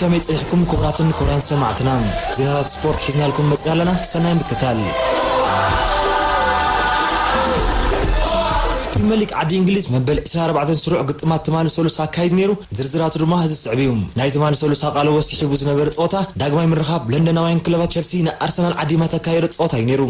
ከመይ ጸኒሕኩም ክቡራትን ክቡራን ሰማዕትና? ዜናታት ስፖርት ሒዝናልኩም መጺና ኣለና። ሰናይ ምክታል። ፕሪምየር ሊግ ዓዲ እንግሊዝ መበል ዕስራን ኣርባዕተን ስሩዕ ግጥማት ትማሊ ሰሉስ ኣካይዱ ነይሩ። ዝርዝራቱ ድማ እዚ ዝስዕብ እዩ። ናይ ትማሊ ሰሉስ ኣቓልቦ ስሒቡ ዝነበረ ጸወታ ዳግማይ ምርኻብ ለንደናውያን ክለባት ቸልሲ ንኣርሰናል ዓዲማ ተካየዶ ጸወታ እዩ ነይሩ።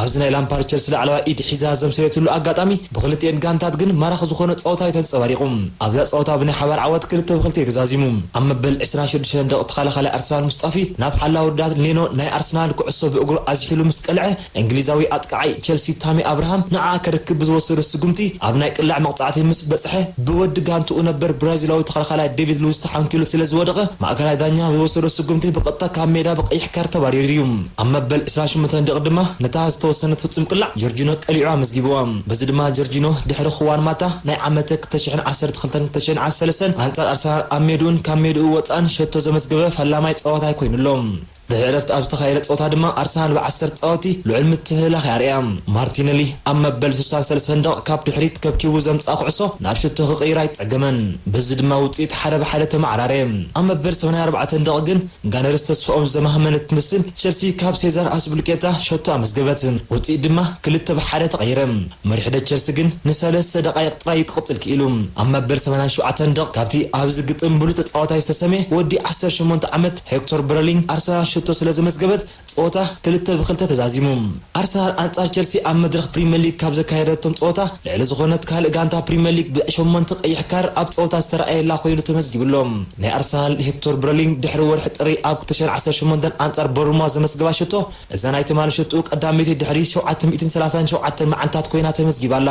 ኣብዚ ናይ ላምፓርድ ቸልሲ ላዕለዋይ ኢድ ሒዛ ዘምሰየትሉ ኣጋጣሚ ብክልቲኤን ጋንታት ግን ማራኺ ዝኾነ ጸወታ እዩ ተንጸባሪቑ። ኣብዛ ጸወታ ብናይ ሓባር ዓወት ክልተ ብክልተ እዩ ተዛዚሙ። ኣብ መበል ዕስራን ሽዱሽተን ደቂቕ ተኸላኻላይ ኣርሰናል ሙስጣፊ ናብ ሓላዊ ዳት ሌኖ ናይ ኣርሰናል ኩዕሶ ብእግሩ ኣዝሒሉ ምስ ቀልዐ እንግሊዛዊ ኣጥቃዓይ ቸልሲ ታሚ ኣብርሃም ንዓ ከርክብ ብዝወሰዶ ስጉምቲ ኣብ ናይ ቅላዕ መቕጻዕቲ ምስ በጽሐ ብወዲ ጋንትኡ ነበር ብራዚላዊ ተኸላኻላይ ዴቪድ ሉዊስ ተሓንኪሉ ስለ ዝወደቐ ማእከላይ ዳኛ ብዝወሰዶ ስጉምቲ ብቐጥታ ካብ ሜዳ ብቐይሕ ካርድ ተባሪሩ እዩ። ኣብ መበል ዕስራን ሸሞንተን ደቒቕ ድማ ነታ ዝተወሰነት ፍጹም ቅላዕ ጆርጂኖ ቀሊዑ ኣመዝጊብዋ። በዚ ድማ ጆርጂኖ ድሕሪ ክዋን ማታ ናይ ዓመተ ክልተ ሽሕን ዓሰርተ ክልተን ክልተ ሽሕን ዓሰርተ ሰለስተን ኣንጻር ኣርሰናል ኣብ ሜድኡን ካብ ሜድኡ ወጻእን ሸቶ ዘመዝገበ ፈላማይ ጸዋታይ ኮይኑ ኣሎ። ድሕሪ ዕረፍቲ ኣብ ዝተኻየደ ጸወታ ድማ ኣርሰናል ብዓሰርተ ጸወቲ ልዑል ምትህልላኽ ኣርእያ። ማርቲነሊ ኣብ መበል ስሳን ሰለስተን ደቕ ካብ ድሕሪት ከብኪቡ ዘምጽኣ ኩዕሶ ናብ ሽቶ ክቕይራ ኣይጸገመን። በዚ ድማ ውጽኢት ሓደ ብሓደ ተመዓራረየ። ኣብ መበል ሰማንያን ኣርባዕተን ደቕ ግን ጋነርስ ተስፋኦም ዘማህመነ ትመስል ቸልሲ ካብ ሴዛር ኣስፕሊኩዌታ ሸቶ ኣመዝገበት። ውጽኢት ድማ ክልተ ብሓደ ተቐይረ። መሪሕ ሒደት ቸልሲ ግን ንሰለስተ ደቓይቕ ጥራይ ክቕጽል ክኢሉ። ኣብ መበል ሰማንያን ሸውዓተን ደቕ ካብቲ ኣብዚ ግጥም ብሉጽ ተጻዋታይ ዝተሰምየ ወዲ ዓሰርተ ሸሞንተ ዓመት ሄክቶር በረሊንግ ኣርሰናል ሸቶ ስለ ዘመዝገበት ጸወታ ክልተ ብክልተ ተዛዚሙ። ኣርሰናል ኣንጻር ቸልሲ ኣብ መድረኽ ፕሪምየር ሊግ ካብ ዘካየደቶም ጸወታ ልዕሊ ዝኾነት ካልእ ጋንታ ፕሪምየር ሊግ ብሸሞንተ ቀይሕ ካር ኣብ ጸወታ ዝተረኣየላ ኮይኑ ተመዝጊቡ ኣሎ። ናይ ኣርሰናል ሄክቶር በረሊንግ ድሕሪ ወርሒ ጥሪ ኣብ ክልተ ሽሕን ዓሰርተ ሸሞንተን ኣንጻር ቦርንማውዝ ዘመዝገባ ሸቶ እዛ ናይ ትማሊ ሸትኡ ቀዳመይቲ ድሕሪ ሸውዓተ ሚእትን ሰላሳን ሸውዓተን መዓልታት ኮይና ተመዝጊባ ኣላ።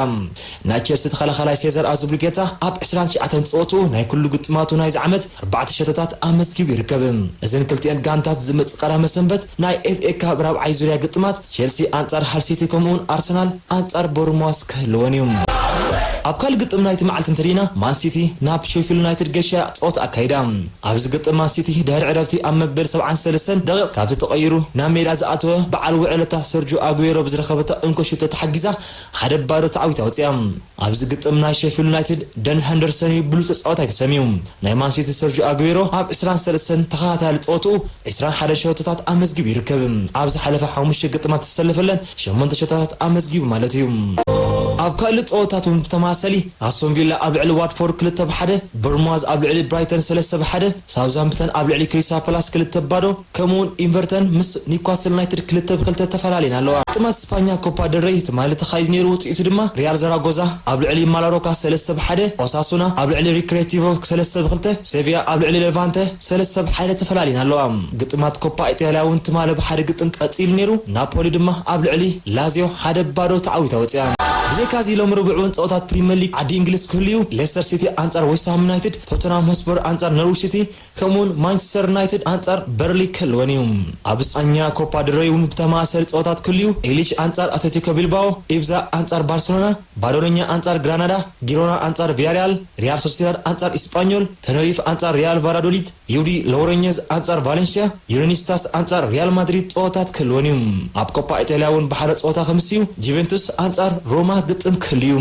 ናይ ቸልሲ ተኸላኻላይ ሴዛር ኣዝፒሊኩዌታ ኣብ ዕስራን ትሽዓተን ጸወትኡ ናይ ኩሉ ግጥማቱ ናይዚ ዓመት ኣርባዕተ ሸቶታት ኣመዝጊቡ ይርከብ። እዘን ክልቲኤን ጋንታት ዝመጽእ ቀዳመ ሰንበት ናይ ኤፍ ኤ ካፕ ራብዓይ ዙርያ ግጥማት ቸልሲ ኣንጻር ሃል ሲቲ ከምኡውን ኣርሰናል ኣንጻር ቦርንማውዝ ክህልወን እዩ። ኣብ ካልእ ግጥም ናይቲ መዓልቲ እንተሪና ማን ሲቲ ናብ ሼፊልድ ዩናይትድ ገሻ ጸወታ ኣካይዳ። ኣብዚ ግጥም ማን ሲቲ ድሕሪ ዕረፍቲ ኣብ መበል ሰብዓን ሰለስተን ደቂቕ ካብቲ ተቐይሩ ናብ ሜዳ ዝኣተወ በዓል ውዕለታ ሰርጆ ኣጉዌሮ ብዝረኸበታ እንኮ ሽቶ ተሓጊዛ ሓደ ባዶ ተዓዊታ ወፂኣ። ኣብዚ ግጥም ናይ ሼፊልድ ዩናይትድ ደን ሀንደርሰን እዩ ብሉፅ ተፃዋታይ ተሰምዩ። ናይ ማን ሲቲ ሰርጆ ኣጉዌሮ ኣብ ዕስራን ሰለስተን ተኸታታሊ ፀወትኡ ዕስራን ሓደን ሸቶታት ኣመዝጊቡ ይርከብ። ኣብ ዝሓለፈ ሓሙሽተ ግጥማት ዝተሰለፈለን ሸሞንተ ሸቶታት ኣመዝጊቡ ማለት እዩ። ኣብ ካልእ ፀወታት እውን ብተመሳሳሊ ኣስቶን ቪላ ኣብ ልዕሊ ዋትፎርድ ክልተ ብሓደ፣ ቦርንማውዝ ኣብ ልዕሊ ብራይተን ሰለስተ ብሓደ፣ ሳውዝሃምፕተን ኣብ ልዕሊ ክሪስታል ፓላስ ክልተ ባዶ፣ ከምኡውን ኢቨርተን ምስ ኒውካስል ዩናይትድ ክልተ ብክልተ ተፈላለየን ኣለዋ። ግጥማት ስፓኛ ኮፓ ደል ሬይ ትማሊ ተኻይዱ ነይሩ። ውፅኢቱ ድማ ሪያል ዘራጎዛ ኣብ ልዕሊ ማላሮካ ሰለስተ ብሓደ፣ ኦሳሱና ኣብ ልዕሊ ሪክሬቲቮ ሰለስተ ብክልተ፣ ሴቪያ ኣብ ልዕሊ ሌቫንተ ሰለስተ ብሓደ ተፈላለየን ኣለዋ። ግጥማት ኮፓ ኢጣልያ እውን ትማሊ ብሓደ ግጥም ቀፂሉ ነይሩ። ናፖሊ ድማ ኣብ ልዕሊ ላዚዮ ሓደ ባዶ ተዓዊታ ወፂኣ። ብዘይካዚ ሎም ርብዕ እውን ፀወታት ፕሪምየር ሊግ ዓዲ እንግሊዝ ክህሉ እዩ። ሌስተር ሲቲ ኣንጻር ዌስትሃም ዩናይትድ፣ ቶተንሃም ሆትስፐር ኣንጻር ኖርዊች ሲቲ፣ ከምኡውን ማንቸስተር ዩናይትድ ኣንጻር በርሊ ክህልወን እዩ። ኣብ ስጳኛ ኮፓ ድል ሬይ እውን ብተመሳሳሊ ፀወታት ክህሉ እዩ። ኤሊች ኣንጻር ኣትሌቲኮ ቢልባኦ፣ ኢብዛ ኣንጻር ባርሴሎና፣ ባዶሎኛ ኣንጻር ግራናዳ፣ ጊሮና ኣንጻር ቪያሪያል፣ ሪያል ሶሲዳድ ኣንጻር ኢስጳኞል፣ ተነሪፍ ኣንጻር ሪያል ቫላዶሊድ፣ ዩዲ ሎረኘዝ ኣንጻር ቫሌንሽያ፣ ዩኒስታስ ኣንጻር ሪያል ማድሪድ ፀወታት ክህልወን እዩ። ኣብ ኮፓ ኢጣልያ እውን ብሓደ ፀወታ ከምስ እዩ። ጁቬንቱስ ኣንጻር ሮማ ግጥም ክህሉ እዩ።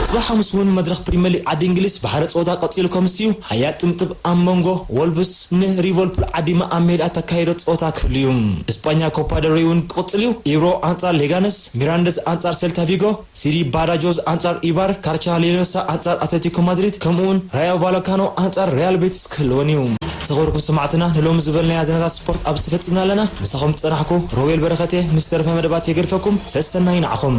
ጽባሕ ሓሙስ እውን መድረኽ ፕሪምየር ሊግ ዓዲ እንግሊዝ ብሓደ ፀወታ ቀፂሉ ከምስ እዩ። ሓያል ጥምጥም ኣብ መንጎ ወልቭስ ንሊቨርፑል ዓዲማ ኣብ ሜዳ ተካይዶ ፀወታ ክህሉ እዩ። እስጳኛ ኮፓ ደል ሬይ እውን ክቕፅል እዩ። ኢብሮ ኣንጻር ሌጋነስ፣ ሚራንደስ ኣንጻር ሴልታ ቪጎ፣ ሲዲ ባዳጆዝ ኣንጻር ኢባር፣ ካርቻ ሌኖሳ ኣንጻር ኣትሌቲኮ ማድሪድ ከምኡውን ራዮ ቫለካኖ ኣንጻር ሪያል ቤቲስ ክህልወን እዩ። ዝኸበርኩም ሰማዕትና ንሎሚ ዝበልናያ ዜናታት ስፖርት ኣብዚ ፈጺምና ኣለና። ምሳኹም ዝጸናሕኩ ሮቤል በረኸቴ ምስ ዝተረፈ መደባት የገድፈኩም። ሰሰናይ ንዓኹም።